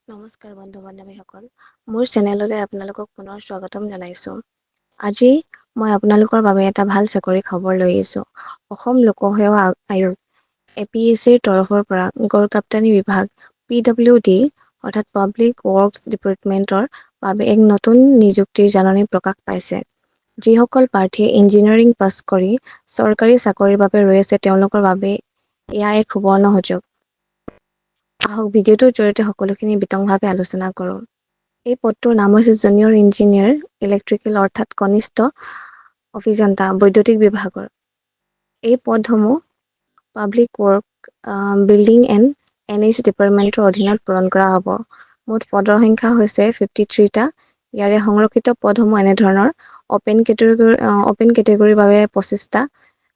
নমস্কাৰ বন্ধু বান্ধৱীসকল, মোৰ চেনেললৈ আপোনালোকক পুনৰ স্বাগতম জনাইছোঁ। আজি মই আপোনালোকৰ বাবে এটা ভাল চাকৰি খবৰ লৈ আহিছোঁ। অসম লোকসেৱা আয়োগ, এপিএছচিৰ তৰফৰ পৰা গড়কাপ্তানি বিভাগ, পিডব্লিউডি অৰ্থাৎ পাব্লিক ৱৰ্কছ ডিপাৰ্টমেণ্টৰ বাবে এক নতুন নিযুক্তিৰ জাননী প্ৰকাশ পাইছে। যিসকল প্ৰাৰ্থীয়ে ইঞ্জিনিয়াৰিং পাছ কৰি চৰকাৰী চাকৰিৰ বাবে ৰৈ আছে, তেওঁলোকৰ বাবে এয়া এক সুবৰ্ণ সুযোগ। আহক, ভিডিঅ'টোৰ জৰিয়তে সকলোখিনি বিতংভাৱে আলোচনা কৰোঁ। এই পদটোৰ নাম হৈছে জুনিয়ৰ ইঞ্জিনিয়াৰ ইলেক্ট্ৰিকেল, অৰ্থাৎ কনিষ্ঠ অভিযন্তা বৈদ্যুতিক বিভাগৰ। এই পদসমূহ Public Work, Building and NH ডিপাৰ্টমেণ্টৰ অধীনত পূৰণ কৰা হ'ব। মুঠ পদৰ সংখ্যা হৈছে 53টা। ইয়াৰে সংৰক্ষিত পদসমূহ এনেধৰণৰ: অপেন কেটেগৰীৰ বাবে 25টা,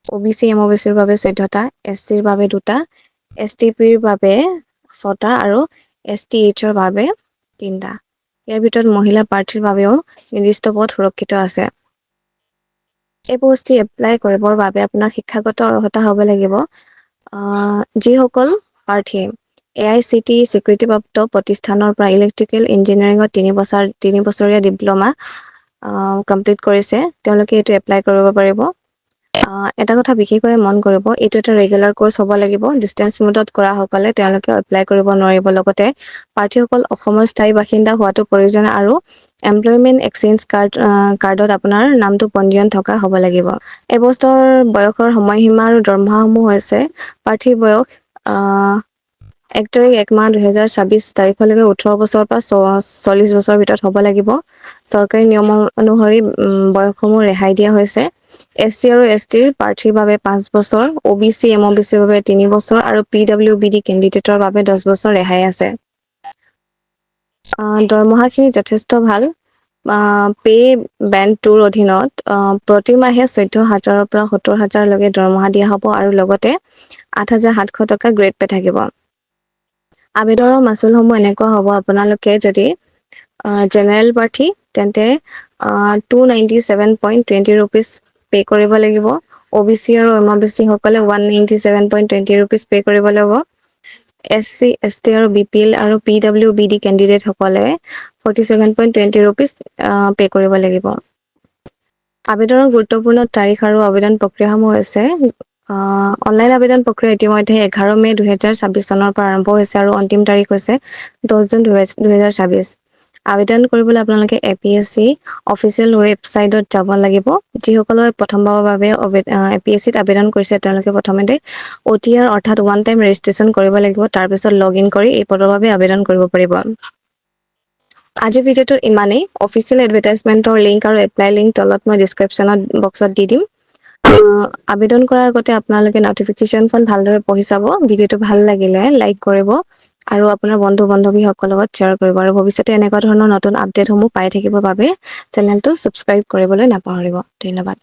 অ' B C, M O' B চিৰ বাবে 14টা, এছ চিৰ বাবে দুটা, এছ টি পিৰ বাবে ছটা আৰু এছ টি এইচৰ বাবে তিনিটা। ইয়াৰ ভিতৰত মহিলা প্ৰাৰ্থীৰ বাবেও নিৰ্দিষ্ট পদ সুৰক্ষিত আছে। এই পষ্টটি এপ্লাই কৰিবৰ বাবে আপোনাৰ শিক্ষাগত অৰ্হতা হ'ব লাগিব, যিসকল প্ৰাৰ্থীয়ে এআইচিটিই স্বীকৃতিপ্ৰাপ্ত প্ৰতিষ্ঠানৰ পৰা ইলেক্ট্ৰিকেল ইঞ্জিনিয়াৰিঙত 3 বছৰীয়া ডিপ্ল'মা কমপ্লিট কৰিছে, তেওঁলোকে এইটো এপ্লাই কৰিব পাৰিব। এটা কথা বিশেষভাৱে মন কৰিব, এইটো এটা ৰেগুলাৰ কৰ্চ হ'ব লাগিব। ডিষ্টেঞ্চ মোডত কৰাসকলে তেওঁলোকে এপ্লাই কৰিব নোৱাৰিব। লগতে প্ৰাৰ্থীসকল অসমৰ স্থায়ী বাসিন্দা হোৱাটো প্ৰয়োজন আৰু এমপ্লয়মেণ্ট এক্সচেঞ্জ কাৰ্ডত আপোনাৰ নামটো পঞ্জীয়ন থকা হ'ব লাগিব। এই পষ্টৰ বয়সৰ সময়সীমা আৰু দৰমহাসমূহ হৈছে, প্ৰাৰ্থীৰ বয়স 1 তাৰিখ 1 মাহ 2026 তাৰিখলৈকে 18 বছৰৰ পৰা 40 বছৰৰ ভিতৰত হ'ব লাগিব। চৰকাৰী নিয়ম অনুসৰি বয়সসমূহ ৰেহাই দিয়া হৈছে। এছ চি আৰু এছ টিৰ প্ৰাৰ্থীৰ বাবে 5 বছৰ, অ' B C, M O' B চিৰ বাবে 3 বছৰ আৰু পিডব্লিউ বি ডি কেণ্ডিডেটৰ বাবে 10 বছৰ ৰেহাই আছে। দৰমহাখিনি যথেষ্ট ভাল। পে' বেণ্ড 2ৰ অধীনত প্ৰতিমাহে 14 হাজাৰৰ পৰা 70 হাজাৰলৈকে দৰমহা দিয়া হ'ব আৰু লগতে 8700 টকা গ্ৰেড পে' থাকিব। আবেদনৰ মাচুলসমূহ এনেকুৱা হ'ব, আপোনালোকে যদি জেনেৰেল প্ৰাৰ্থী, তেন্তে 297.20 rupees pay কৰিব লাগিব। অ' বি চি আৰু এম অ' বি চি সকলে 197.20 rupees pay কৰিব লাগিব। এছ চি, এছ টি আৰু বি পি এল আৰু পিডব্লিউ বি ডি কেণ্ডিডেটসকলে 47.20 rupees pay কৰিব লাগিব। আবেদনৰ গুৰুত্বপূৰ্ণ তাৰিখ আৰু আবেদন প্ৰক্ৰিয়াসমূহ হৈছে, অনলাইন আবেদন প্ৰক্ৰিয়া ইতিমধ্যে 11 মে' 2026 চনৰ পৰা আৰম্ভ হৈছে আৰু অন্তিম তাৰিখ হৈছে 10 জুন 2026। আবেদন কৰিবলৈ আপোনালোকে এপিএছচি অফিচিয়েল ৱেবছাইটত যাব লাগিব। যিসকলে প্ৰথমবাৰৰ বাবে এপিএছচিত আবেদন কৰিছে, তেওঁলোকে প্ৰথমতে অ'টিআৰ অৰ্থাৎ ওৱান টাইম ৰেজিষ্ট্ৰেশ্যন কৰিব লাগিব। তাৰপিছত লগ ইন কৰি এই পদৰ বাবে আবেদন কৰিব পাৰিব। আজিৰ ভিডিঅ'টোত ইমানেই। অফিচিয়েল এডভাৰটাইজমেণ্টৰ লিংক আৰু এপ্লাই লিংক তলত মই ডিছক্ৰিপশ্যনত বক্সত দি দিম। আবেদন কৰাৰ আগতে আপোনালোকে নটিফিকেশ্যনখন ভালদৰে পঢ়ি চাব। ভিডিঅ'টো ভাল লাগিলে লাইক কৰিব আৰু আপোনাৰ বন্ধু বান্ধৱীসকলৰ লগত শ্বেয়াৰ কৰিব আৰু ভৱিষ্যতে এনেকুৱা ধৰণৰ নতুন আপডেটসমূহ পাই থাকিবৰ বাবে চেনেলটো ছাবস্ক্ৰাইব কৰিবলৈ নাপাহৰিব। ধন্যবাদ।